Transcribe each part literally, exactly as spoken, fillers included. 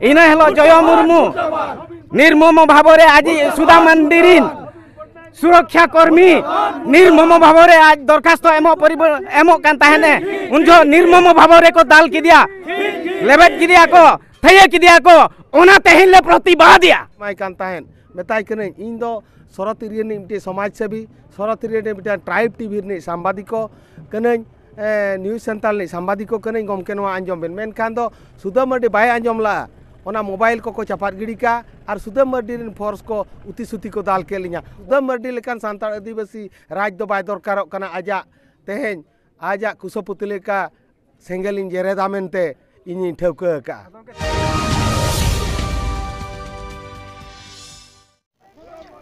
ᱤᱱᱟᱹ ᱦᱤᱞᱳᱜ ᱡᱚᱭᱚ ᱢᱩᱨᱢᱩ ᱱᱤᱨᱢᱚᱢᱚ ᱵᱷᱟᱵᱚᱨᱮ ᱟᱡᱤᱡ ᱥᱩᱫᱷᱟ ᱢᱟᱱᱰᱤ ᱨᱤᱱ ᱥᱩᱨᱚᱠᱷᱟ ᱠᱚᱨᱢᱤ ᱱᱤᱨᱢᱚᱢᱚ ᱵᱷᱟᱵᱚᱨᱮ ᱟᱡ ᱫᱚᱨᱠᱷᱟᱥᱛᱚ ᱮᱢᱚᱜ ᱯᱚᱨᱤᱵᱚ-, ᱮᱢᱚᱜ ᱠᱟᱱ ᱛᱟᱦᱮᱸᱱᱮ, ᱩᱱ ᱡᱚᱦᱚᱜ ᱱᱤᱨᱢᱚᱢᱚ ᱵᱷᱟᱵᱚ ᱨᱮᱠᱚ ᱫᱟᱞ ᱠᱮᱫᱮᱭᱟ, ᱞᱮᱵᱮᱫ ᱠᱮᱫᱮᱭᱟ ᱠᱚ, ᱛᱷᱟᱹᱭᱟᱹ ᱠᱮᱫᱮᱭᱟ ᱠᱚ᱾ ᱚᱱᱟ ᱛᱮᱦᱮᱧ ᱞᱮ ᱯᱨᱚᱛᱤᱵᱟᱫᱮᱭᱟ᱾ ᱮᱢᱟᱭ ᱠᱟᱱ ᱛᱟᱦᱮᱸᱫ, ᱢᱮᱛᱟᱭ ᱠᱟᱹᱱᱟᱹᱧ, ᱤᱧ ᱫᱚ ᱥᱚᱨᱚᱛᱤ ᱨᱤᱱᱤᱡ ᱢᱤᱫᱴᱮᱱ ᱥᱚᱢᱟᱡᱽ ᱥᱮᱵᱤ, ᱥᱚᱨᱚᱛᱤ ᱨᱤᱱᱤᱡ ᱢᱤᱫᱴᱮᱱ ᱴᱨᱟᱭᱤᱵᱽ ᱴᱤᱵᱷᱤ ᱨᱤᱱᱤᱡ ᱥᱟᱢᱵᱟᱫᱤᱠ ᱠᱚ ᱠᱟᱹᱱᱟᱹᱧ, ᱮ, ᱱᱤᱭᱩᱡᱽ ᱥᱮᱱᱴᱟᱨ ᱨᱤᱱᱤᱡ ᱥᱟᱢᱵᱟᱫᱤᱠ ᱠᱚ ᱠᱟᱹᱱᱟᱹᱧ, ᱜᱚᱢᱠᱮ ᱱᱚᱣᱟ ᱟᱸᱡᱚᱢ ᱵᱮᱱ᱾ ᱢᱮᱱᱠᱷᱟᱱ ᱫᱚ ᱥᱩᱫᱟᱹᱢ ᱢᱟᱨᱰᱤ ᱵᱟᱭ ᱟᱸᱡᱚᱢ ᱞᱟᱜᱼᱟ᱾ ᱚᱱᱟ ᱢᱳᱵᱟᱭᱤᱞ ᱠᱚᱠᱚ ᱪᱟᱯᱟᱫ ᱜᱤᱰᱤ ᱠᱟᱜᱼᱟ ᱟᱨ ᱥᱩᱫᱟᱹᱢ ᱢᱟᱨᱰᱤ ᱨᱤᱱ ᱯᱷᱳᱨᱥ ᱠᱚ ᱩᱛᱤ ᱥᱩᱛᱤ ᱠᱚ ᱫᱟᱞ ᱠᱮᱫ ᱞᱤᱧᱟ᱾ ᱥᱩᱫᱟᱹᱢ ᱢᱟᱨᱰᱤ ᱞᱮᱠᱟᱱ ᱥᱟᱱᱛᱟᱲ ᱟᱹᱫᱤᱵᱟᱹᱥᱤ ᱨᱟᱡᱽ ᱫᱚ ᱵᱟᱭ ᱫᱚᱨᱠᱟᱨᱚᱜ ᱠᱟᱱᱟ᱾ ᱟᱡᱟᱜ ᱛᱮᱦᱮᱧ ᱟᱡᱟᱜ ᱠᱩᱥᱟᱹᱯᱩᱛᱞᱤ ᱞᱮᱠᱟ ᱥᱮᱸᱜᱮᱞᱤᱧ ᱡᱮᱨᱮᱫᱟ ᱢᱮᱱᱛᱮ ᱤᱧᱤᱧ ᱴᱷᱟᱹᱣᱠᱟᱹ ᱟᱠᱟᱫᱼᱟ᱾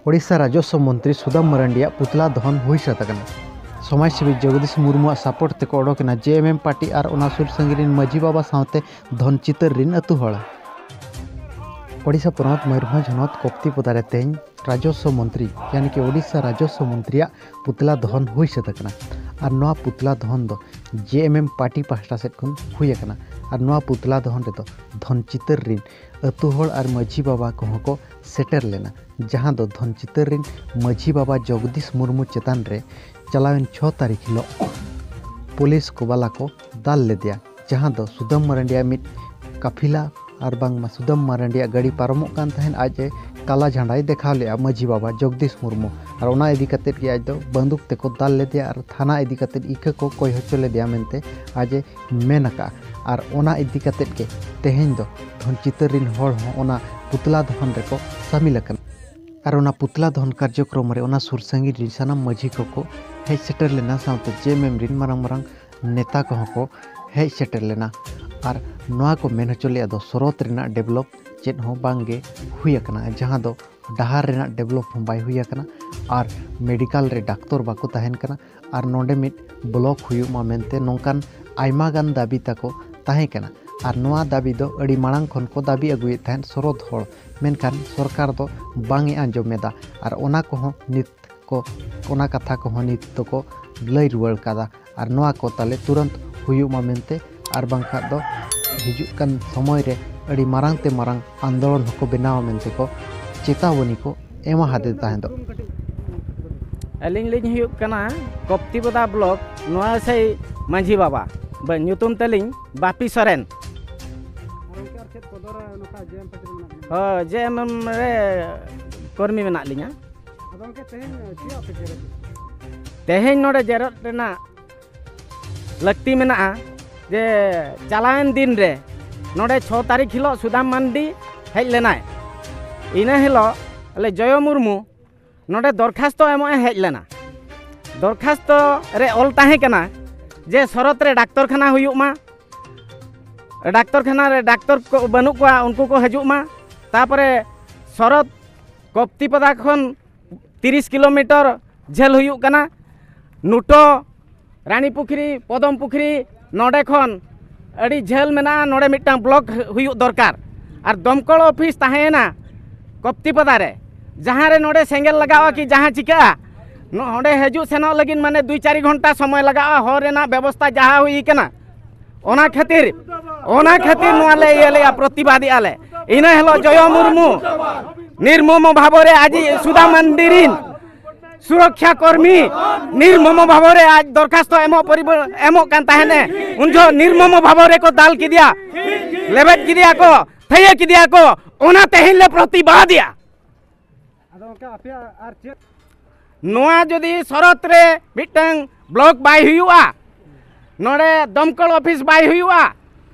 ᱳᱰᱤᱥᱟ ᱨᱟᱡᱚᱥᱣᱚ ᱢᱚᱱᱛᱨᱤ ᱥᱩᱫᱟᱢ ᱢᱟᱨᱟᱱᱰᱤᱭᱟᱜ ᱯᱩᱛᱞᱟ ᱫᱚᱦᱚᱱ ᱦᱩᱭ ᱥᱟᱹᱛ ᱟᱠᱟᱱᱟ᱾ ᱥᱚᱢᱟᱡᱽ ᱥᱮᱵᱤ ᱡᱚᱜᱚᱫᱤᱥ ᱢᱩᱨᱢᱩᱣᱟᱜ ᱥᱟᱯᱳᱨᱴ ᱛᱮᱠᱚ ᱚᱰᱚᱠ ᱮᱱᱟ ᱡᱮ ᱮᱢ ᱮᱢ ᱯᱟᱨᱴᱤ ᱟᱨ ᱚᱱᱟ ᱥᱩᱨ ᱥᱟᱺᱜᱤᱧ ᱨᱤᱱ ᱢᱟᱹᱡᱷᱤ ᱵᱟᱵᱟ ᱥᱟᱶᱛᱮ ᱫᱷᱚᱱ ᱪᱤᱛᱟᱹᱨ ᱨᱤᱱ ᱟᱹᱛᱩ ᱦᱚᱲ᱾ ᱳᱰᱤᱥᱟ ᱯᱚᱱᱚᱛ ᱢᱚᱭᱩᱨᱵᱷᱚᱸᱡᱽ ᱦᱚᱱᱚᱛ ᱠᱚᱯᱛᱤ ᱯᱚᱫᱟ ᱨᱮ ᱛᱮᱦᱮᱧ ᱨᱟᱡᱚᱥᱣᱚ ᱢᱚᱱᱛᱨᱤ, ᱭᱟᱱᱤ ᱠᱤ ᱳᱰᱤᱥᱟ ᱨᱟᱡᱚᱥᱣᱚ ᱢᱚᱱᱛᱨᱤᱭᱟᱜ ᱯᱩᱛᱞᱟ ᱫᱚᱦᱚᱱ ᱦᱩᱭ ᱥᱟᱹᱛ ᱟᱠᱟᱱᱟ᱾ ᱟᱨ ᱱᱚᱣᱟ ᱯᱩᱛᱞᱟ ᱫᱚᱦᱚᱱ ᱫᱚ ᱡᱮ ᱮᱢ ᱮᱢ ᱯᱟᱨᱴᱤ ᱯᱟᱦᱴᱟ ᱥᱮᱫ ᱠᱷᱚᱱ ᱦᱩᱭ ᱟᱠᱟᱱᱟ᱾ ᱟᱨ ᱱᱚᱣᱟ ᱯᱩᱛᱞᱟ ᱫᱚᱦᱚᱱ ᱨᱮᱫᱚ ᱫᱷᱚᱱ ᱪᱤᱛᱟᱹᱨ ᱨᱤᱱ ᱟᱹᱛᱩ ᱦᱚᱲ ᱟᱨ ᱢᱟᱹᱡᱷᱤ ᱵᱟᱵᱟ ᱠᱚᱦᱚᱸ ᱠᱚ ᱥᱮᱴᱮᱨ ᱞᱮᱱᱟ, ᱡᱟᱦᱟᱸ ᱫᱚ ᱫᱷᱚᱱ ᱪᱤᱛᱟᱹᱨ ᱨᱤᱱ ᱢᱟᱹᱡᱷᱤ ᱵᱟᱵᱟ ᱡᱚᱜᱚᱫᱤᱥ ᱢᱩᱨᱢᱩ ᱪᱮᱛᱟᱱ ᱨᱮ ᱪᱟᱞᱟᱣᱮᱱ ᱪᱷᱚ ᱛᱟᱹᱨᱤᱠᱷ ᱦᱤᱞᱳᱜ ᱯᱩᱞᱤᱥ ᱠᱚ ᱵᱟᱞᱟ ᱠᱚ ᱫᱟᱞ ᱞᱮᱫᱮᱭᱟ, ᱡᱟᱦᱟᱸ ᱫᱚ ᱥᱩᱫᱟᱹᱢ ᱢᱟᱨᱟᱱᱰᱤᱭᱟᱜ ᱢᱤᱫ ᱠᱟᱯᱷᱤᱞᱟ ᱟᱨ ᱵᱟᱝᱢᱟ ᱥᱩᱫᱟᱹᱢ ᱢᱟᱨᱟᱱᱰᱤᱭᱟᱜ ᱜᱟᱹᱰᱤ ᱯᱟᱨᱚᱢᱚᱜ ᱠᱟᱱ ᱛᱟᱦᱮᱸᱫ᱾ ᱟᱡ ᱮ ᱠᱟᱞᱟ ᱡᱷᱟᱸᱰᱟᱭ ᱫᱮᱠᱷᱟᱣ ᱞᱮᱫᱼᱟ ᱢᱟᱹᱡᱷᱤ ᱵᱟᱵᱟ ᱡᱚᱜᱚᱫᱤᱥ ᱢᱩᱨᱢᱩ, ᱟᱨ ᱚᱱᱟ ᱤᱫᱤ ᱠᱟᱛᱮᱫ ᱜᱮ ᱟᱡ ᱫᱚ ᱵᱟᱹᱱᱫᱩᱠ ᱛᱮᱠᱚ ᱫᱟᱞ ᱞᱮᱫᱮᱭᱟ ᱟᱨ ᱛᱷᱟᱱᱟ ᱤᱫᱤ ᱠᱟᱛᱮᱫ ᱤᱠᱟᱹ ᱠᱚ ᱠᱚᱭ ᱦᱚᱪᱚ ᱞᱮᱫᱮᱭᱟ ᱢᱮᱱᱛᱮ ᱟᱡ ᱮ ᱢᱮᱱ ᱟᱠᱟᱫᱼᱟ᱾ ᱟᱨ ᱚᱱᱟ ᱤᱫᱤ ᱠᱟᱛᱮᱫ ᱜᱮ ᱛᱮᱦᱮᱧ ᱫᱚ ᱫᱷᱚᱱ ᱪᱤᱛᱟᱹᱨ ᱨᱤᱱ ᱦᱚᱲ ᱦᱚᱸ ᱚᱱᱟ ᱯᱩᱛᱞᱟ ᱫᱚᱦᱚᱱ ᱨᱮᱠᱚ ᱥᱟᱹᱢᱤᱞ ᱟᱠᱟᱱᱟ᱾ ᱟᱨ ᱚᱱᱟ ᱯᱩᱛᱞᱟ ᱫᱚᱦᱚᱱ ᱠᱟᱨᱡᱚᱠᱨᱚᱢ ᱨᱮ ᱚᱱᱟ ᱥᱩᱨ ᱥᱟᱺᱜᱤᱧ ᱨᱤᱱ ᱥᱟᱱᱟᱢ ᱢᱟᱹᱡᱷᱤ ᱠᱚᱠᱚ ᱦᱮᱡ ᱥᱮᱴᱮᱨ ᱞᱮᱱᱟ, ᱥᱟᱶᱛᱮ ᱡᱮ ᱮᱢ ᱮᱢ ᱨᱤᱱ ᱢᱟᱨᱟᱝ ᱢᱟᱨᱟᱝ ᱱᱮᱛᱟ ᱠᱚᱦᱚᱸ ᱠᱚ ᱦᱮᱡ ᱥᱮᱴᱮᱨ ᱞᱮᱱᱟ᱾ ᱟᱨ ᱱᱚᱣᱟ ᱠᱚ ᱢᱮᱱ ᱦᱚᱪᱚ ᱞᱮᱫᱼᱟ ᱫᱚ ᱥᱚᱨᱚᱛ ᱨᱮᱱᱟᱜ ᱰᱮᱵᱷᱞᱚᱯ ᱪᱮᱫ ᱦᱚᱸ ᱵᱟᱝ ᱜᱮ ᱦᱩᱭ ᱟᱠᱟᱱᱟ, ᱡᱟᱦᱟᱸ ᱫᱚ ᱰᱟᱦᱟᱨ ᱨᱮᱱᱟᱜ ᱰᱮᱵᱷᱞᱚᱯ ᱦᱚᱸ ᱵᱟᱭ ᱦᱩᱭ ᱟᱠᱟᱱᱟ ᱟᱨ ᱢᱮᱰᱤᱠᱟᱞ ᱨᱮ ᱰᱟᱠᱛᱚᱨ ᱵᱟᱠᱚ ᱛᱟᱦᱮᱱ ᱠᱟᱱᱟ ᱟᱨ ᱱᱚᱰᱮ ᱢᱤᱫ ᱵᱞᱚᱠ ᱦᱩᱭᱩᱜ ᱢᱟ ᱢᱮᱱᱛᱮ ᱱᱚᱝᱠᱟᱱ ᱟᱭᱢᱟ ᱜᱟᱱ ᱫᱟᱹᱵᱤ ᱛᱟᱠᱚ ᱛᱟᱦᱮᱸ ᱠᱟᱱᱟ᱾ ᱟᱨ ᱱᱚᱣᱟ ᱫᱟᱹᱵᱤ ᱫᱚ ᱟᱹᱰᱤ ᱢᱟᱲᱟᱝ ᱠᱷᱚᱱ ᱠᱚ ᱫᱟᱹᱵᱤ ᱟᱹᱜᱩᱭᱮᱫ ᱛᱟᱦᱮᱸᱫ ᱥᱚᱨᱚᱛ ᱦᱚᱲ, ᱢᱮᱱᱠᱷᱟᱱ ᱥᱚᱨᱠᱟᱨ ᱫᱚ ᱵᱟᱝ ᱮ ᱟᱸᱡᱚᱢ ᱮᱫᱟ᱾ ᱟᱨ ᱚᱱᱟ ᱠᱚᱦᱚᱸ ᱱᱤᱛ ᱠᱚ, ᱚᱱᱟ ᱠᱟᱛᱷᱟ ᱠᱚᱦᱚᱸ ᱱᱤᱛ ᱫᱚᱠᱚ ᱞᱟᱹᱭ ᱨᱩᱣᱟᱹᱲ ᱠᱟᱫᱟ᱾ ᱟᱨ ᱱᱚᱣᱟ ᱠᱚ ᱛᱟᱞᱮ ᱛᱩᱨᱟᱹᱱᱛ ᱦᱩᱭᱩᱜ ᱢᱟ ᱢᱮᱱᱛᱮ, ᱟᱨ ᱵᱟᱝᱠᱷᱟᱱ ᱫᱚ ᱦᱤᱡᱩᱜ ᱠᱟᱱ ᱥᱚᱢᱚᱭ ᱨᱮ ᱟᱹᱰᱤ ᱢᱟᱨᱟᱝ ᱛᱮ ᱢᱟᱨᱟᱝ ᱟᱱᱫᱳᱞᱚᱱ ᱦᱚᱸᱠᱚ ᱵᱮᱱᱟᱣᱟ ᱢᱮᱱᱛᱮ ᱠᱚ ᱪᱮᱛᱟᱣᱟᱹᱱᱤ ᱠᱚ ᱮᱢᱟ ᱦᱟᱫᱮ ᱛᱟᱦᱮᱸ ᱫᱚ᱾ ᱟᱹᱞᱤᱧ ᱞᱤᱧ ᱦᱩᱭᱩᱜ ᱠᱟᱱᱟ ᱠᱚᱯᱛᱤᱯᱚᱫᱟ ᱵᱞᱚᱠ ᱱᱚᱣᱟ ᱥᱟᱹᱭ ᱢᱟᱹᱡᱷᱤ ᱵᱟᱵᱟ, ᱵᱟ-, ᱧᱩᱛᱩᱢ ᱛᱟᱹᱞᱤᱧ ᱵᱟᱯᱤ ᱥᱚᱨᱮᱱ᱾ ᱟᱨ ᱜᱚᱢᱠᱮ, ᱟᱨ ᱪᱮᱫ ᱯᱚᱫᱚ ᱨᱮ ᱱᱚᱝᱠᱟ ᱡᱮ ᱮᱢ ᱯᱟᱹᱴᱤ ᱨᱮ ᱢᱮᱱᱟᱜ ᱵᱤᱱᱟ? ᱦᱳᱭ, ᱡᱮ ᱮᱢ ᱮᱢ ᱨᱮ ᱠᱚᱨᱢᱤ ᱢᱮᱱᱟᱜ ᱞᱤᱧᱟ᱾ ᱟᱫᱚ ᱜᱚᱢᱠᱮ, ᱛᱮᱦᱮᱧ ᱪᱮᱫ ᱟᱯᱮ ᱡᱮᱨᱮᱫ? ᱛᱮᱦᱮᱧ ᱱᱚᱰᱮ ᱡᱮᱨᱮᱫ ᱨᱮᱱᱟᱜ ᱞᱟᱹᱠᱛᱤ ᱢᱮᱱᱟᱜᱼᱟ ᱡᱮ ᱪᱟᱞᱟᱣᱮᱱ ᱫᱤᱱ ᱨᱮ ᱱᱚᱰᱮ ᱪᱷᱚ ᱛᱟᱹᱨᱤᱠᱷ ᱦᱤᱞᱳᱜ ᱥᱩᱫᱟᱢ ᱢᱟᱱᱰᱤ ᱦᱮᱡ ᱞᱮᱱᱟᱭ᱾ ᱤᱱᱟᱹ ᱦᱤᱞᱳᱜ ᱟᱞᱮ ᱡᱚᱭᱚ ᱢᱩᱨᱢᱩ ᱱᱚᱰᱮ ᱫᱚᱨᱠᱷᱟᱥᱛᱚ ᱮᱢᱚᱜ ᱮ ᱦᱮᱡ ᱞᱮᱱᱟ᱾ ᱫᱚᱨᱠᱷᱟᱥᱛᱚ ᱨᱮ ᱚᱞ ᱛᱟᱦᱮᱸ ᱠᱟᱱᱟ ᱡᱮ ᱥᱚᱨᱚᱛ ᱨᱮ ᱰᱟᱠᱛᱚᱨ ᱠᱷᱟᱱᱟ ᱦᱩᱭᱩᱜ ᱢᱟ, ᱰᱟᱠᱛᱚᱨ ᱠᱷᱟᱱᱟ ᱨᱮ ᱰᱟᱠᱛᱚᱨ ᱠᱚ ᱵᱟᱹᱱᱩᱜ ᱠᱚᱣᱟ, ᱩᱱᱠᱩ ᱠᱚ ᱦᱤᱡᱩᱜ ᱢᱟ᱾ ᱛᱟᱯᱚᱨᱮ ᱥᱚᱨᱚᱛ ᱠᱚᱯᱛᱤᱯᱟᱫᱟ ᱠᱷᱚᱱ ᱛᱤᱨᱤᱥ ᱠᱤᱞᱳᱢᱤᱴᱟᱨ ᱡᱷᱟᱹᱞ ᱦᱩᱭᱩᱜ ᱠᱟᱱᱟ᱾ ᱱᱩᱴᱚ, ᱨᱟᱱᱤ ᱯᱩᱠᱷᱨᱤ, ᱯᱚᱫᱚᱢ ᱯᱩᱠᱷᱨᱤ, ᱱᱚᱰᱮ ᱠᱷᱚᱱ ᱟᱹᱰᱤ ᱡᱷᱟᱹᱞ ᱢᱮᱱᱟᱜᱼᱟ᱾ ᱱᱚᱰᱮ ᱢᱤᱫᱴᱟᱝ ᱵᱞᱚᱠ ᱦᱩᱭᱩᱜ ᱫᱚᱨᱠᱟᱨ᱾ ᱟᱨ ᱫᱚᱢᱠᱚᱞ ᱚᱯᱷᱤᱥ ᱛᱟᱦᱮᱸᱭᱮᱱᱟ ᱠᱚᱯᱛᱤᱯᱟᱫᱟ ᱨᱮ, ᱡᱟᱦᱟᱸ ᱨᱮ ᱱᱚᱰᱮ ᱥᱮᱸᱜᱮᱞ ᱞᱟᱜᱟᱣᱼᱟ ᱠᱤ ᱡᱟᱦᱟᱸ ᱪᱤᱠᱟᱹᱜᱼᱟ, ᱱᱚ-, ᱚᱸᱰᱮ ᱦᱤᱡᱩᱜ ᱥᱮᱱᱚᱜ ᱞᱟᱹᱜᱤᱫ ᱢᱟᱱᱮ ᱫᱩᱭ ᱪᱟᱨ ᱜᱷᱚᱱᱴᱟ ᱥᱚᱢᱚᱭ ᱞᱟᱜᱟᱜᱼᱟ ᱦᱚᱨ ᱨᱮᱱᱟᱜ ᱵᱮᱵᱚᱥᱛᱷᱟ ᱡᱟᱦᱟᱸ ᱦᱩᱭ ᱠᱟᱱᱟ᱾ ᱚᱱᱟ ᱠᱷᱟᱹᱛᱤᱨ, ᱚᱱᱟ ᱠᱷᱟᱹᱛᱤᱨ ᱱᱚᱣᱟ ᱞᱮ ᱤᱭᱟᱹ ᱞᱮᱜᱼᱟ, ᱯᱨᱚᱛᱤᱵᱟᱫᱮᱜᱼᱟ ᱞᱮ᱾ ᱤᱱᱟᱹ ᱦᱤᱞᱳᱜ ᱡᱚᱭᱚ ᱢᱩᱨᱢᱩ ᱱᱤᱨᱢᱚᱢᱚ ᱵᱷᱟᱵᱚ ᱨᱮ ᱟᱡᱤᱡ ᱥᱩᱫᱷᱟ ᱢᱟᱱᱰᱤ ᱨᱤᱱ ᱥᱩᱨᱚᱠᱠᱷᱟ ᱠᱚᱨᱢᱤ ᱱᱤᱨᱢᱚᱢᱚ ᱵᱷᱟᱵᱚ ᱨᱮ ᱟᱡ ᱫᱚᱨᱠᱷᱟᱥᱛᱚ ᱮᱢᱚᱜ ᱯᱚᱨᱤᱵᱚ-, ᱮᱢᱚᱜ ᱠᱟᱱ ᱛᱟᱦᱮᱸᱱᱮ, ᱩᱱ ᱡᱚᱦᱚᱜ ᱱᱤᱨᱢᱚᱢᱚ ᱵᱷᱟᱵᱚ ᱨᱮᱠᱚ ᱫᱟᱞ ᱠᱮᱫᱮᱭᱟ, ᱞᱮᱵᱮᱫ ᱠᱮᱫᱮᱭᱟ ᱠᱚ, ᱛᱷᱟᱹᱭᱟᱹ ᱠᱮᱫᱮᱭᱟ ᱠᱚ᱾ ᱚᱱᱟ ᱛᱮᱦᱮᱧ ᱞᱮ ᱯᱨᱚᱛᱤᱵᱟᱫᱮᱜᱼᱟ᱾ ᱟᱫᱚ ᱜᱚᱢᱠᱮ, ᱟᱯᱮᱭᱟᱜ ᱟᱨ ᱪᱮᱫ? ᱱᱚᱣᱟ ᱡᱩᱫᱤ ᱥᱚᱨᱚᱛ ᱨᱮ ᱢᱤᱫᱴᱟᱝ ᱵᱞᱚᱠ ᱵᱟᱭ ᱦᱩᱭᱩᱜᱼᱟ, ᱱᱚᱰᱮ ᱫᱚᱢᱠᱚᱞ ᱚᱯᱷᱤᱥ ᱵᱟᱭ ᱦᱩᱭᱩᱜᱼᱟ,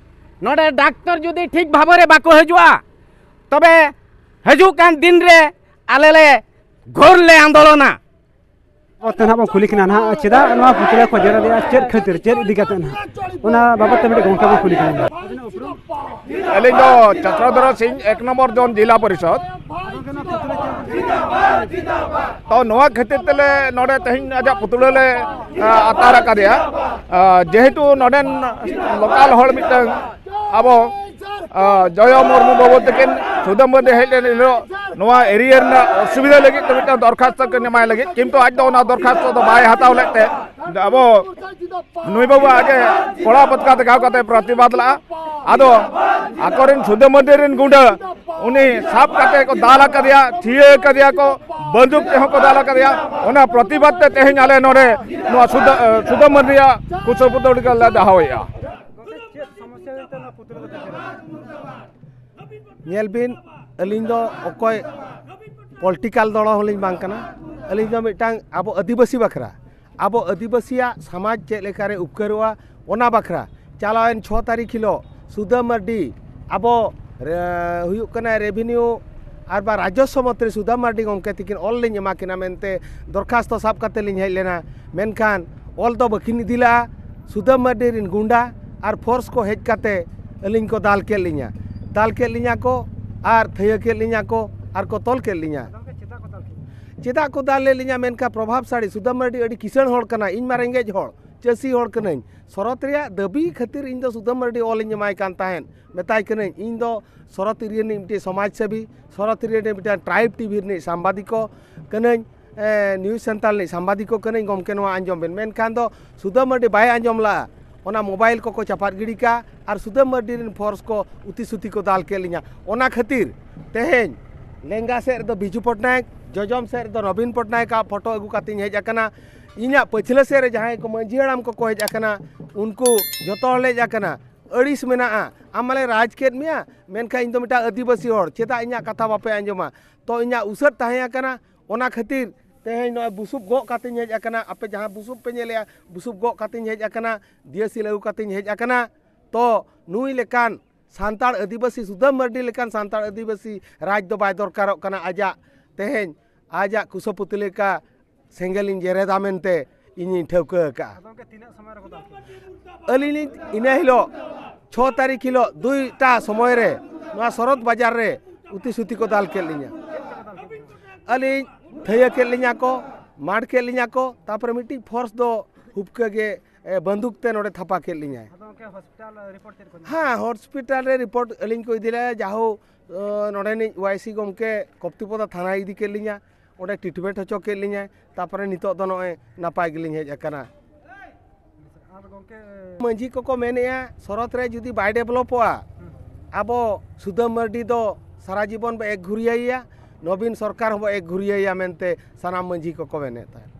ᱱᱚᱰᱮ ᱰᱟᱠᱛᱚᱨ ᱡᱩᱫᱤ ᱴᱷᱤᱠ ᱵᱷᱟᱵᱚ ᱨᱮ ᱵᱟᱠᱚ ᱦᱤᱡᱩᱜᱼᱟ, ᱛᱚᱵᱮ ᱦᱤᱡᱩᱜ ᱠᱟᱱ ᱫᱤᱱ ᱨᱮ ᱟᱞᱮ ᱞᱮ ᱜᱷᱳᱨ ᱞᱮ ᱟᱱᱫᱳᱞᱚᱱᱟ᱾ ᱚᱛᱮ ᱱᱟᱦᱟᱜ ᱵᱚᱱ ᱠᱩᱞᱤ ᱠᱤᱱᱟ ᱱᱟᱦᱟᱜ, ᱪᱮᱫᱟᱜ ᱱᱚᱣᱟ ᱯᱩᱛᱞᱟᱹ ᱠᱚ ᱡᱮᱨᱮᱫ ᱮᱫᱟ, ᱪᱮᱫ ᱠᱷᱟᱹᱛᱤᱨ, ᱪᱮᱫ ᱤᱫᱤ ᱠᱟᱛᱮ ᱱᱟᱦᱟᱜ, ᱚᱱᱟ ᱵᱟᱵᱚᱫ ᱛᱮ ᱢᱤᱫᱴᱮᱡ ᱜᱚᱢᱠᱮ ᱵᱚᱱ ᱠᱩᱞᱤ ᱠᱤᱱᱟ᱾ ᱟᱹᱞᱤᱧ ᱫᱚ ᱪᱚᱠᱨᱚᱫᱷᱚᱨ ᱥᱤᱝ, ᱮᱠ ᱱᱚᱢᱵᱚᱨ ᱡᱳᱱ ᱡᱤᱞᱟ ᱯᱚᱨᱤᱥᱚᱫ᱾ ᱛᱚ, ᱱᱚᱣᱟ ᱠᱷᱟᱹᱛᱤᱨ ᱛᱮᱞᱮ ᱱᱚᱰᱮ ᱛᱮᱦᱮᱧ ᱟᱡᱟᱜ ᱯᱩᱛᱞᱟᱹ ᱞᱮ, ᱟ, ᱟᱛᱟᱨ ᱟᱠᱟᱫᱮᱭᱟ᱾ ᱟ, ᱡᱮᱦᱮᱛᱩ ᱱᱚᱰᱮᱱ ᱞᱳᱠᱟᱞ ᱦᱚᱲ ᱢᱤᱫᱴᱟᱝ ᱟᱵᱚ, ᱟ, ᱡᱚᱭᱚ ᱢᱩᱨᱢᱩ ᱵᱟᱹᱵᱩ ᱛᱟᱹᱠᱤᱱ ᱥᱩᱫᱟᱹᱢ ᱵᱟᱹᱫᱤ ᱦᱮᱡ ᱞᱮᱱ ᱦᱤᱞᱳᱜ ᱱᱚᱣᱟ ᱮᱨᱤᱭᱟ ᱨᱮᱱᱟᱜ ᱚᱥᱩᱵᱤᱫᱷᱟ ᱞᱟᱹᱜᱤᱫ ᱛᱮ ᱢᱤᱫᱴᱟᱝ ᱫᱚᱨᱠᱷᱟᱥᱛᱚ ᱠᱤᱱ ᱮᱢᱟᱭ ᱞᱟᱹᱜᱤᱫ, ᱠᱤᱱᱛᱩ ᱟᱡ ᱫᱚ ᱚᱱᱟ ᱫᱚᱨᱠᱷᱟᱥᱛᱚ ᱫᱚ ᱵᱟᱭ ᱦᱟᱛᱟᱣ ᱞᱮᱫ ᱛᱮ ᱟᱵᱚ ᱱᱩᱭ ᱵᱟᱹᱵᱩᱣᱟᱜ ᱜᱮ ᱠᱚᱲᱟ ᱯᱟᱛᱠᱟ ᱫᱮᱠᱷᱟᱣ ᱠᱟᱛᱮ ᱯᱨᱚᱛᱤᱵᱟᱫ ᱞᱟᱜᱼᱟ᱾ ᱟᱫᱚ ᱟᱠᱚᱨᱮᱱ ᱥᱩᱫᱟᱹ ᱢᱟᱹᱨᱰᱤ ᱨᱮᱱ ᱜᱩᱸᱰᱟᱹ ᱩᱱᱤ ᱥᱟᱵ ᱠᱟᱛᱮ ᱠᱚ ᱫᱟᱞ ᱟᱠᱟᱫᱮᱭᱟ, ᱛᱷᱤᱭᱟᱹ ᱟᱠᱟᱫᱮᱭᱟ ᱠᱚ, ᱵᱟᱹᱱᱫᱩᱠ ᱛᱮᱦᱚᱸ ᱠᱚ ᱫᱟᱞ ᱟᱠᱟᱫᱮᱭᱟ᱾ ᱚᱱᱟ ᱯᱨᱚᱛᱤᱵᱟᱫ ᱛᱮ ᱛᱮᱦᱮᱧ ᱟᱞᱮ ᱱᱚᱰᱮ ᱱᱚᱣᱟ ᱥᱩᱫᱟᱹ, ᱥᱩᱫᱟᱹ ᱢᱟᱹᱨᱰᱤᱭᱟᱜ ᱠᱩᱥᱟᱹ ᱯᱩᱛᱟᱹᱣ ᱞᱮ ᱫᱚᱦᱚᱭᱮᱫᱼᱟ᱾ ᱧᱮᱞ ᱵᱤᱱ, ᱟᱹᱞᱤᱧ ᱫᱚ ᱚᱠᱚᱭ ᱯᱚᱞᱤᱴᱤᱠᱟᱞ ᱫᱚᱞ ᱦᱚᱸᱞᱤᱧ ᱵᱟᱝ ᱠᱟᱱᱟ᱾ ᱟᱹᱞᱤᱧ ᱫᱚ ᱢᱤᱫᱴᱟᱝ ᱟᱵᱚ ᱟᱹᱫᱤᱵᱟᱹᱥᱤ ᱵᱟᱠᱷᱨᱟ, ᱟᱵᱚ ᱟᱹᱫᱤᱵᱟᱹᱥᱤᱭᱟᱜ ᱥᱚᱢᱟᱡᱽ ᱪᱮᱫ ᱞᱮᱠᱟᱨᱮ ᱩᱯᱠᱟᱹᱨᱚᱜᱼᱟ, ᱚᱱᱟ ᱵᱟᱠᱷᱨᱟ᱾ ᱪᱟᱞᱟᱣᱮᱱ ᱪᱷᱚ ᱛᱟᱹᱨᱤᱠᱷ ᱦᱤᱞᱳᱜ ᱥᱩᱫᱟᱹ ᱢᱟᱹᱨᱰᱤ ᱟᱵᱚ, ᱨᱮ-, ᱦᱩᱭᱩᱜ ᱠᱟᱱᱟ ᱨᱮᱵᱷᱤᱱᱤᱭᱩ ᱟᱨ ᱵᱟᱝ ᱨᱟᱡᱚᱥᱥᱚ ᱢᱚᱱᱛᱨᱤ ᱥᱩᱫᱟᱹ ᱢᱟᱹᱨᱰᱤ ᱜᱚᱢᱠᱮ ᱛᱤᱠᱤᱱ ᱚᱞ ᱞᱤᱧ ᱮᱢᱟ ᱠᱤᱱᱟ ᱢᱮᱱᱛᱮ ᱫᱚᱨᱠᱷᱟᱥᱛᱚ ᱥᱟᱵ ᱠᱟᱛᱮ ᱞᱤᱧ ᱦᱮᱡ ᱞᱮᱱᱟ᱾ ᱢᱮᱱᱠᱷᱟᱱ ᱚᱞ ᱫᱚ ᱵᱟᱹᱠᱤᱱ ᱤᱫᱤ ᱞᱮᱫᱼᱟ᱾ ᱥᱩᱫᱟᱹ ᱢᱟᱹᱨᱰᱤ ᱨᱮᱱ ᱜᱩᱱᱰᱟ ᱟᱨ ᱯᱷᱳᱨᱥ ᱠᱚ ᱦᱮᱡ ᱠᱟᱛᱮ ᱟᱹᱞᱤᱧ ᱠᱚ ᱫᱟᱞ ᱠᱮᱫ ᱞᱤᱧᱟ᱾ ᱫᱟᱞ ᱠᱮᱫ ᱞᱤᱧᱟ ᱠᱚ ᱟᱨ ᱛᱷᱟᱹᱭᱟᱹ ᱠᱮᱫ ᱞᱤᱧᱟ ᱠᱚ ᱟᱨ ᱠᱚ ᱛᱚᱞ ᱠᱮᱫ ᱞᱤᱧᱟ᱾ ᱪᱮᱫᱟᱜ ᱠᱚ ᱫᱟᱞ ᱞᱮᱫ ᱞᱤᱧᱟ? ᱢᱮᱱᱠᱷᱟᱱ ᱯᱨᱚᱵᱷᱟᱵᱽᱥᱟᱲᱤ ᱥᱩᱫᱟᱹ ᱢᱟᱹᱨᱰᱤ ᱟᱹᱰᱤ ᱠᱤᱥᱟᱹᱬ ᱦᱚᱲ ᱠᱟᱱᱟ, ᱤᱧ ᱢᱟ ᱨᱮᱸᱜᱮᱡ ᱦᱚᱲ, ᱪᱟᱹᱥᱤ ᱦᱚᱲ ᱠᱟᱹᱱᱟᱹᱧ᱾ ᱥᱚᱨᱚᱛ ᱨᱮᱭᱟᱜ ᱫᱟᱹᱵᱤ ᱠᱷᱟᱹᱛᱤᱨ ᱤᱧ ᱫᱚ ᱥᱩᱫᱟᱹ ᱢᱟᱹᱨᱰᱤ ᱚᱞ ᱤᱧ ᱮᱢᱟᱭ ᱠᱟᱱ ᱛᱟᱦᱮᱸᱫ, ᱢᱮᱛᱟᱭ ᱠᱟᱹᱱᱟᱹᱧ, ᱤᱧ ᱫᱚ ᱥᱚᱨᱚᱛ ᱮᱨᱤᱭᱟ ᱨᱤᱱᱤᱡ ᱢᱤᱫᱴᱮᱱ ᱥᱚᱢᱟᱡᱽ ᱥᱮᱵᱤ, ᱥᱚᱨᱚᱛ ᱮᱨᱤᱭᱟ ᱨᱤᱱᱤᱡ ᱢᱤᱫᱴᱟᱝ ᱴᱨᱟᱭᱤᱵᱽ ᱴᱤᱵᱷᱤ ᱨᱤᱱᱤᱡ ᱥᱟᱢᱵᱟᱫᱤᱠᱚ ᱠᱟᱹᱱᱟᱹᱧ, ᱮ, ᱱᱤᱭᱩᱡᱽ ᱥᱮᱱᱴᱟᱨ ᱨᱤᱱᱤᱡ ᱥᱟᱢᱵᱟᱫᱤᱠᱚ ᱠᱟᱹᱱᱟᱹᱧ, ᱜᱚᱢᱠᱮ ᱱᱚᱣᱟ ᱟᱸᱡᱚᱢ ᱵᱮᱱ᱾ ᱢᱮᱱᱠᱷᱟᱱ ᱫᱚ ᱥᱩᱫᱟᱹ ᱢᱟᱹᱨᱰᱤ ᱵᱟᱭ ᱟᱸᱡᱚᱢ ᱞᱟᱜᱼᱟ᱾ ᱚᱱᱟ ᱢᱳᱵᱟᱭᱤᱞ ᱠᱚᱠᱚ ᱪᱟᱯᱟᱫ ᱜᱤᱰᱤ ᱠᱟᱜᱼᱟ ᱟᱨ ᱥᱩᱫᱟᱹ ᱢᱟᱹᱨᱰᱤ ᱨᱮᱱ ᱯᱷᱳᱨᱥ ᱠᱚ ᱩᱛᱤ ᱥᱩᱛᱤ ᱠᱚ ᱫᱟᱞ ᱠᱮᱫ ᱞᱤᱧᱟ᱾ ᱚᱱᱟ ᱠᱷᱟᱹᱛᱤᱨ ᱛᱮᱦᱮᱧ ᱞᱮᱸᱜᱟ ᱥᱮᱫ ᱨᱮᱫᱚ ᱵᱤᱡᱩ ᱯᱚᱴᱱᱟᱭᱮᱠ, ᱡᱚᱡᱚᱢ ᱥᱮᱫ ᱨᱮᱫᱚ ᱱᱚᱵᱤᱱ ᱯᱚᱴᱱᱟᱭᱮᱠ ᱟᱜ ᱯᱷᱳᱴᱳ ᱟᱹᱜᱩ ᱠᱟᱛᱮᱧ ᱦᱮᱡ ᱟᱠᱟᱱᱟ᱾ ᱤᱧᱟᱹᱜ ᱯᱟᱹᱪᱷᱞᱟᱹ ᱥᱮᱫ ᱨᱮ ᱡᱟᱦᱟᱸᱭ ᱠᱚ ᱢᱟᱹᱡᱷᱤ ᱦᱟᱲᱟᱢ ᱠᱚᱠᱚ ᱦᱮᱡ ᱟᱠᱟᱱᱟ, ᱩᱱᱠᱩ ᱡᱚᱛᱚ ᱦᱚᱲ ᱞᱮ ᱦᱮᱡ ᱟᱠᱟᱱᱟ᱾ ᱟᱹᱲᱤᱥ ᱢᱮᱱᱟᱜᱼᱟ, ᱟᱢ ᱢᱟᱞᱮ ᱨᱟᱡᱽ ᱠᱮᱫ ᱢᱮᱭᱟ, ᱢᱮᱱᱠᱷᱟᱱ ᱤᱧ ᱫᱚ ᱢᱤᱫᱴᱟᱝ ᱟᱹᱫᱤᱵᱟᱹᱥᱤ ᱦᱚᱲ, ᱪᱮᱫᱟᱜ ᱤᱧᱟᱹᱜ ᱠᱟᱛᱷᱟ ᱵᱟᱯᱮ ᱟᱸᱡᱚᱢᱟ? ᱛᱚ ᱤᱧᱟᱹᱜ ᱩᱥᱟᱹᱫ ᱛᱟᱦᱮᱸ ᱟᱠᱟᱱᱟ, ᱚᱱᱟ ᱠᱷᱟᱹᱛᱤᱨ ᱛᱮᱦᱮᱧ ᱱᱚᱜᱼᱚᱭ ᱵᱩᱥᱩᱵ ᱜᱚᱜ ᱠᱟᱛᱮᱧ ᱦᱮᱡ ᱟᱠᱟᱱᱟ᱾ ᱟᱯᱮ ᱡᱟᱦᱟᱸ ᱵᱩᱥᱩᱵ ᱯᱮ ᱧᱮᱞᱮᱜᱼᱟ, ᱵᱩᱥᱩᱵ ᱜᱚᱜ ᱠᱟᱛᱮᱧ ᱦᱮᱡ ᱟᱠᱟᱱᱟ, ᱫᱤᱭᱟᱹᱥᱤᱞ ᱟᱹᱜᱩ ᱠᱟᱛᱮᱧ ᱦᱮᱡ ᱟᱠᱟᱱᱟ᱾ ᱛᱚ ᱱᱩᱭ ᱞᱮᱠᱟᱱ ᱥᱟᱱᱛᱟᱲ ᱟᱹᱫᱤᱵᱟᱹᱥᱤ, ᱥᱩᱫᱟᱹᱢ ᱢᱟᱹᱨᱰᱤ ᱞᱮᱠᱟᱱ ᱥᱟᱱᱛᱟᱲ ᱟᱹᱫᱤᱵᱟᱹᱥᱤ ᱨᱟᱡᱽ ᱫᱚ ᱵᱟᱭ ᱫᱚᱨᱠᱟᱨᱚᱜ ᱠᱟᱱᱟ᱾ ᱟᱡᱟᱜ ᱛᱮᱦᱮᱧ ᱟᱡᱟᱜ ᱠᱩᱥᱟᱹᱯᱩᱛᱤ ᱞᱮᱠᱟ ᱥᱮᱸᱜᱮᱞᱤᱧ ᱡᱮᱨᱮᱫᱟ ᱢᱮᱱᱛᱮ ᱤᱧᱤᱧ ᱴᱷᱟᱹᱣᱠᱟᱹ ᱟᱠᱟᱫᱼᱟ᱾ ᱟᱫᱚ ᱜᱚᱢᱠᱮ, ᱛᱤᱱᱟᱹᱜ ᱥᱚᱢᱚᱭ ᱨᱮᱠᱚ ᱫᱟᱞ ᱠᱮᱫ ᱵᱤᱱᱟ? ᱟᱹᱞᱤᱧ ᱞᱤᱧ ᱤᱱᱟᱹ ᱦᱤᱞᱳᱜ ᱪᱷᱚ ᱛᱟᱹᱨᱤᱠᱷ ᱦᱤᱞᱳᱜ ᱫᱩᱭᱴᱟ ᱥᱚᱢᱚᱭ ᱨᱮ ᱱᱚᱣᱟ ᱥᱚᱨᱚᱛ ᱵᱟᱡᱟᱨ ᱨᱮ ᱩᱛᱤ ᱥᱩᱛᱤ ᱠᱚ ᱫᱟᱞ ᱠᱮᱫ ᱞᱤᱧᱟ᱾ ᱟᱹᱞᱤᱧ ᱛᱷᱟᱹᱭᱟᱹ ᱠᱮᱫ ᱞᱤᱧᱟ ᱠᱚ, ᱢᱟᱨ ᱠᱮᱫ ᱞᱤᱧᱟ ᱠᱚ, ᱛᱟᱨᱯᱚᱨᱮ ᱢᱤᱫᱴᱤᱡ ᱯᱷᱳᱨᱥ ᱫᱚ ᱦᱩᱯᱠᱟᱹ ᱜᱮ, ᱮ, ᱵᱟᱱᱫᱩᱠ ᱛᱮ ᱱᱚᱰᱮ ᱛᱷᱟᱯᱟ ᱠᱮᱫ ᱞᱤᱧᱟᱭ᱾ ᱟᱫᱚ ᱜᱚᱢᱠᱮ, ᱦᱚᱥᱯᱤᱴᱟᱞ ᱨᱤᱯᱳᱨᱴ ᱪᱮᱫ ᱠᱚ ᱧᱟᱢ? ᱦᱮᱸ, ᱦᱚᱥᱯᱤᱴᱟᱞ ᱨᱮ ᱨᱤᱯᱳᱨᱴ ᱟᱹᱞᱤᱧ ᱠᱚ ᱤᱫᱤ ᱞᱮᱫᱼᱟ, ᱡᱟᱦᱳ, ᱮ, ᱱᱚᱰᱮᱱᱤᱡ ᱳᱣᱟᱭ ᱥᱤ ᱜᱚᱢᱠᱮ ᱠᱚᱯᱛᱤᱯᱚᱫᱟ ᱛᱷᱟᱱᱟᱭ ᱤᱫᱤ ᱠᱮᱫ ᱞᱤᱧᱟ᱾ ᱚᱸᱰᱮ ᱴᱨᱤᱴᱢᱮᱱᱴ ᱦᱚᱪᱚ ᱠᱮᱫ ᱞᱤᱧᱟᱭ, ᱛᱟᱨᱯᱚᱨᱮ ᱱᱤᱛᱚᱜ ᱫᱚ ᱱᱚᱜᱼᱚᱭ ᱱᱟᱯᱟᱭ ᱜᱮᱞᱤᱧ ᱦᱮᱡ ᱟᱠᱟᱱᱟ᱾ ᱟᱨ ᱜᱚᱝᱠᱮ ᱢᱟᱹᱡᱷᱤ ᱠᱚᱠᱚ ᱢᱮᱱᱮᱫᱼᱟ, ᱥᱚᱨᱚᱛ ᱨᱮ ᱡᱩᱫᱤ ᱵᱟᱭ ᱰᱮᱵᱷᱞᱚᱯᱚᱜᱼᱟ, ᱟᱵᱚ ᱥᱩᱫᱟᱹᱢ ᱢᱟᱨᱰᱤ ᱫᱚ ᱥᱟᱨᱟ ᱡᱤᱵᱚᱱ ᱵᱚ ᱮᱠ ᱜᱷᱩᱨᱤᱭᱟᱹᱭᱟ, ᱱᱚᱵᱤᱱ ᱥᱚᱨᱠᱟᱨ ᱦᱚᱸᱵᱚ ᱮᱠ ᱜᱷᱩᱨᱤᱭᱟᱹᱭᱟ ᱢᱮᱱᱛᱮ ᱥᱟᱱᱟᱢ ᱢᱟᱹᱡᱷᱤ ᱠᱚᱠᱚ ᱢᱮᱱᱮᱫ ᱛᱟᱦᱮᱸᱫ᱾